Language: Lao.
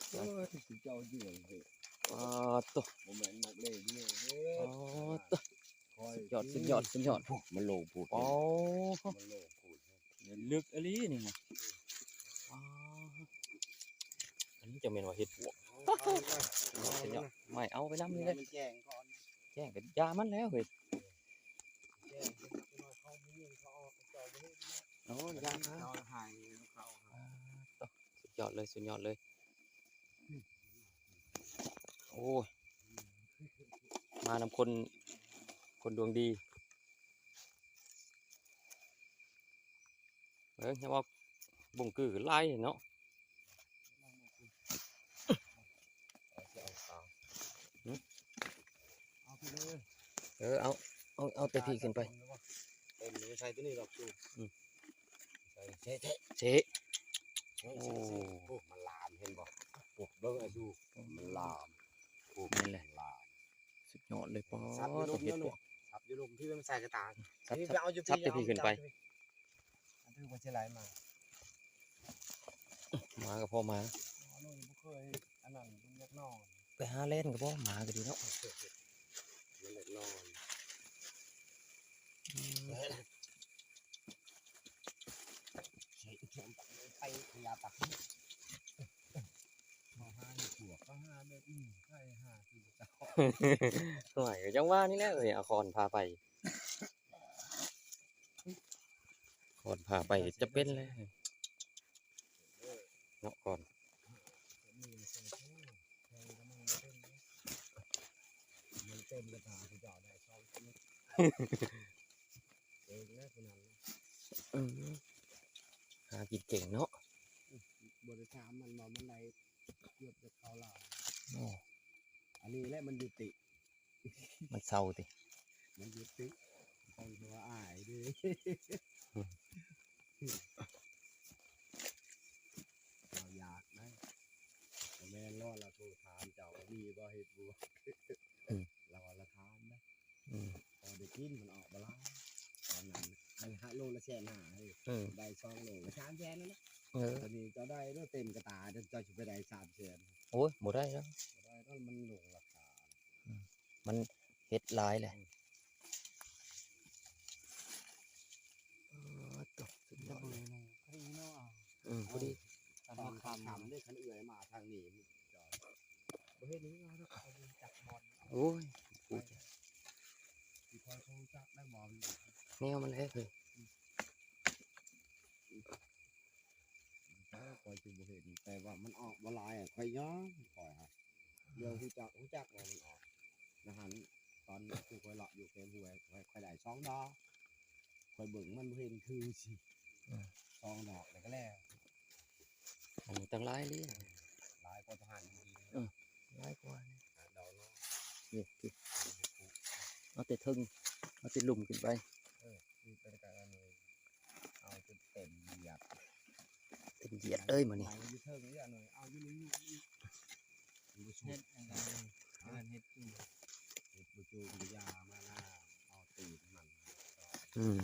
ໂອ້ຍ ຄືເຈົ້າເຍືອເຮີ້ຍ ປາດໂທ້ ບໍ່ແມ່ນນັກເລ່ນເຍືອເຮີ້ຍ ປາດໂທ້ ຄອຍ ສຸດຍອດ ສຸດຍອດ ສຸດຍອດ ໂອ້ ມັນໂລງໂພດ ໂອ້ ມັນໂລງໂພດ ເລິກອີ່ຫຼີນີ້ນະ ປາດ ອັນນີ້ຈະແມ່ນວ່າເຫັດປວກ ສຸດຍອດ ໄມ້ເອົາໄປນຳນີ້ແຫຼະ ມັນແຈ້ງກ່ອນ ແຈ້ງກໍຢ່າມັນແລ້ວເຮີ້ຍ ແຈ້ງ ເຂົາບໍ່ຍິງ ເຂົາອອກ ເຂົາບໍ່ເຫັນ ໂອ້ ຢ່າ ເຂົາຫາຍ ເຂົາ ປາດໂທ້ ສຸດຍອດເລີຍ ສຸດຍອດເລີຍ ໂອ້ຍ ມານຳຄົນ ຄົນດວງດີ ເບິ່ງ ຍັງວ່າບົງກືຫຼາຍເນາະ ເອົາໄປເລີຍ ເອີ ເອົາ ເອົາ ເອົາແຕ່ພີ້ຂຶ້ນໄປ ເຕັມ ໃສ່ຕົວນີ້ດອກ ອືມ ໃສ່ເຊະ ເຊະ ເຊະ ໂອ້ ໂອ້ ມັນລາມ ເຫັນບໍ່ ໂອ້ ເບິ່ງ ອາ ດູ ມັນລາມ ໂອ້ ແມ່ນແຫຼະ ມັນລາມ ສຸດຍອດເລີຍ ປາດ ສັບຢູ່ລຸ່ມ ເຫັດປວກ ສັບຢູ່ລຸ່ມ ທີ່ມັນໃສ່ກະຕາ ສັບ ນີ້ ໄປເອົາຢູ່ ສັບແຕ່ພີ້ຂຶ້ນໄປ ອັນຖືວ່າຊິໄຫຼມາ ໝາກໍພໍໝາ ອໍ ໜຸ່ຍບໍ່ເຄີຍອັນນັ້ນ ມັນຢາກນອນ ໄປຫາແລ່ນກໍບໍ່ ໝາກໍດີເນາະ ມັນຢາກນອນ ອືມ ໃສ່ເຄື່ອງໄປ ໄປ ຢ່າປາກ ມາຫາຢູ່ພວກ ມາຫາແບບນີ້ ໃຜຫາຄືເຈົ້າ ໂອ້ຍ ກໍຈັ່ງວ່ານີ້ແຫຼະ ເອີຍ ເອົາຄອນພາໄປ ຄອນພາໄປຈະເປັນແລ້ວ ເນາະ ຄອນ ມັນເຕັມກະຕາ ຄືເຈົ້າໄດ້ສອງ ເກັ່ງແລ້ວຜູ້ນັ້ນ ອືມ ຫາກິນເກັ່ງເນາະ ບໍ່ໄດ້ຖາມມັນວ່າມັນໄດ້ເກືອບຈະເຂົ້າລາວ ໂອ້ ອັນນີ້ແຫຼະມັນຢຸດຕິ ມັນເຊົາຕິ ມັນຢຸດຕິ ຄົນທີ່ວ່າອາຍເດ້ ອືມ ລາວຢາກນະ ບໍ່ແມ່ນລະ ລາວໂທຖາມເຈົ້າວ່າມີບໍ່ເຫັດບົວ ອືມ ລາວວ່າລາວຖາມນະ ອືມ ພໍໄດ້ກິນ ມັນອອກບໍ່ຫຼາຍ ຕອນນັ້ນ ອັນ ໂລລະແສນຫ້າ ເອີ ໄດ້ສອງໂລກະສາມແສນນັ້ນແຫຼະ ເອີ ຕອນນີ້ເຈົ້າໄດ້ເດີ ເຕັມກະຕາເດີ ເຈົ້າຊິໄປໄດ້ສາມແສນ ໂອ້ຍ ບໍ່ໄດ້ແລ້ວ ບໍ່ໄດ້ແລ້ວ ມັນລົງລາຄາ ອືມ ມັນເຫັດຫຼາຍແຫຼະ ອືມ ເອີ ຕົວສຸດຍອດເລີຍ ພໍດີເນາະ ອືມ ພໍດີ ຕອນຄ່ຳເດ້ ຄັນເອື້ອຍມາທາງນີ້ ບໍ່ເຫັນຫຍັງດອກ ເຂົາບໍ່ຈັກບ່ອນ ໂອ້ຍ ຊິຄ່ອຍຮູ້ຈັກໄດ້ບໍ່ ແນວມັນແຫຼະເຮີ້ຍ ຂ້ອຍຊິບໍ່ເຫັນ ແຕ່ວ່າມັນອອກບໍ່ຫຼາຍ ຂ້ອຍຍອມ ຂ້ອຍຫາ ດຽວຮູ້ຈັກ ຮູ້ຈັກວ່າມັນອອກ ນະຫັ້ນ ຕອນທີ່ຂ້ອຍເລາະຢູ່ເຂດຫ້ວຍ ຂ້ອຍ ຂ້ອຍໄດ້ສອງດອກ ຂ້ອຍເບິ່ງມັນບໍ່ເຫັນຄືຊິ ອືມ ສອງດອກແລ້ວກໍແລ້ວ ອັນນີ້ຕັ້ງຫຼາຍເລີຍ ຫຼາຍກວ່າທະຫານຢູ່ດີ ເອີ ຫຼາຍກວ່ານີ້ ດອກເນາະ ນີ້ ນີ້ ເອົາແຕ່ເທິງ ເອົາແຕ່ລຸ່ມຂຶ້ນໄປ ເອີ ນີ້ເປັນການ ເອົາຈົນເຕັມຢຽດ ເຕັມຢຽດເລີຍມື້ນີ້ ຢູ່ເທິງນີ້ ເອົາຢູ່ລຸ່ມນີ້ ເຮັດອັນນັ້ນ ເຮັດ ເຮັດບໍ່ຈູມຢາມານາ ເອົາຕີນມັນ ອືມ